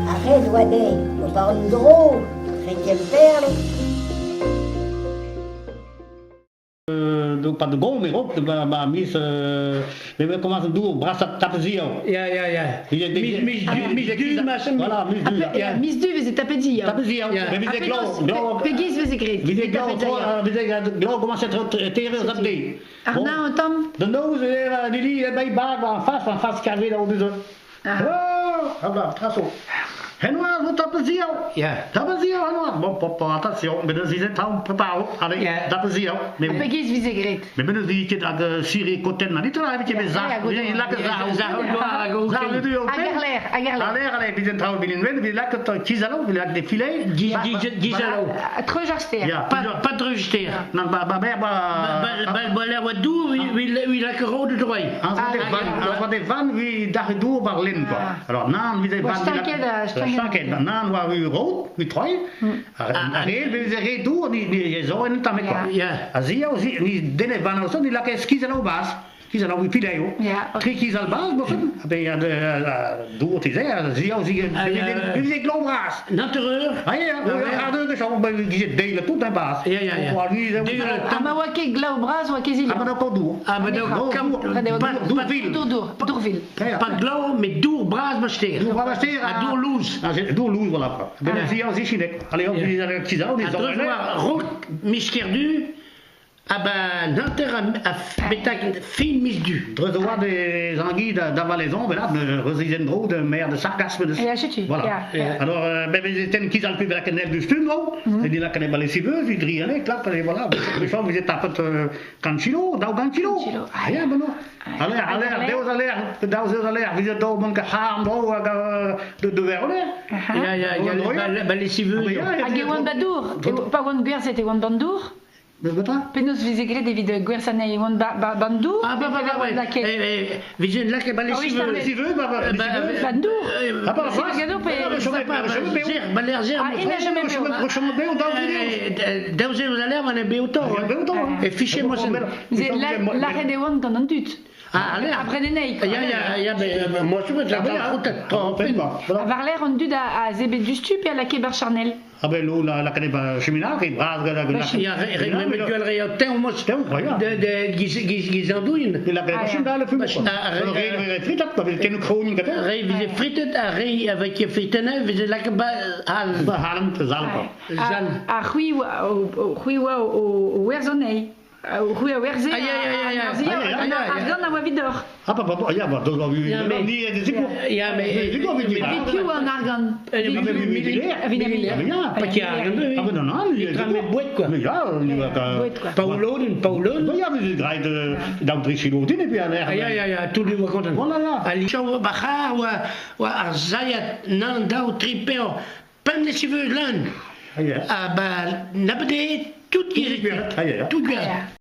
Ar ret oa dezhe ober un dro dre Gemperle. Pa gom e raok ba miz me komañs an dour brasañ tapet ziaou. Ya ya ya. Miz miz du miz du machin. Voilà, miz du. Ya, miz du veze tapet ziaou. Tapet ziaou. Ha Veze penaos, glav. pegiz veze graet? Veze glav, Tapet ziaou. veze glav komañset terer zap dezhi. Arnaud un tamm? Da noz e Lili e bai bag war an fas, an fas kavet ao deus. Ah, ah, traso. Henoazh vo tapet ziaou. Ya. Tapet ziaou henoazh. Bon, pop, attention, met eus izet tamm preparo. Allez, Ya. tapet ziaou. Ha pegiz veze graet? Mais ben eus ket hag siri koten na nitra evit ket zah. Lak zah. Zah Zah du Hag ar ler, hag ar ler. Ar ler, evit en traoù bilin ven, evit lakaat kizalo, evit lakaat des filets. Gizalo. Treuz ar stêr. Ya. Pas pas treuz stêr. Nan ba ba ba Ba ba ba l'air oa dour wi lak rod droi. An oa de van vi dac'h dour war lin quoi. Alors nan vi de van. Stanket, stanket. Nan oa vi rod, vi troi. Ar re vi re dour ni ni zo en tamm quoi. Ya. A zia o ni dene van o ni lakaat skizalo bas. Kizalo vi fileo. Ya. Tri kizal bas bofen. Ben ja de dour ti ze, zia o zi vi vi glav bras. Nantereur. Ah ja, ja, ja, zo bij die delen tot en baas. Ja, ja, ja. Delen Ha ma oa ket glav bras oa ket Ah, maar dat dour. Ah, maar dat kan Dour, dour, dourvil. Pas glav, met dour bras ma stêr. Dour bras ma stêr. Ha dour louz. Ah, dour louz, voilà. Ben zi an zichinek. Allez, on dit kizal, Ha dreuz oa rok miz kerdu, ha ba nanter a betak fin miz du. Dreuz oa des anguilles d'avalaison, ben là, de resizen dro, de mer de sargasme. De... Ya, setu. Voilà. Ya, ya. Alors, ben, ben, ten kizal pu ben la du stum, dro. Et dit la canne les civeuse, il dri allez, clap, et voilà. Les femmes, vous êtes tapet kantilo, daou kantilo. Kantilo. Ah, ya, ben non. Allez, allez, deus allez, deus allez, vous êtes daou manque harm, dro, de de verle. Ya, ya, ya, ba les civeuse. Hag e oant ba dour. Pa oant gwerzhet e oant ban dour. Penaos veze graet evit gwerzh anezhi e oant ba, ba, ban dour. Ah, ba, ba, ba, ouais. Laket. Eh, eh, vizen lak ba les Ah oui, civeuse. Civeuse, ba, ba, Ban dour. Ah, ba, C'est le gado pe... Zer, ba l'air zer. Ah, ina jamais beo. Daou ze eus a l'air, man e beo tor. Ah, beo tor, hein. E fichez moi sen. Ze lâret e oant gant an dud. Ah, a l'air. Après anezhi. Ya, ya, ya, ben, moi je la la tro pen. Ha war l'air an dud a zebet du stu pe a lakae bar charnel. Ah ben l'eau, la, la canne ba cheminal, qui bras, la, la, Ya, re, re, me duel re teñ mos. Teñ, ouais, De, de, giz, giz, giz an douin. La canne Ah, cheminal, le fume. Ah, Re, re, re, fritat, pa ken kroning kat. Re vize fritet, a re avec fritene, vize lak ba al. Ba harm, zal quoi. Zal. Ha c'hwi oa o c'hwi oa o werzh anezhi. C'hwi a werzhe Ah, ya, ya, ya, ya. ar Ah, ya, ya, ya. argant a oa vidor. Ah pa pa ya ba do vi Ya, mais- ni des zikour. Ya, mais- Zikour vi Evit piv an argant? Eh, Ah, mais militaire. Evit ar Militaire. Ah, Pa ki argant, Ah ben non non, Il trame bouet quoi. Mais ya, ni va ka. Bouet, quoi. Paulon, Paulon. Ba ya vi graet daou dri kilo din et puis a l'air. Ah, ya, ya, ya, tout le monde content. Voilà, ya. Ali chao bachar oa oa ar zayat nan daou tri peo. Pemp les cheveux lan. Ah ya. Ah ba nabede tout Tout gwerzhet. gwerzhet, ah, ya, ya. Tout gwerzhet. Ya.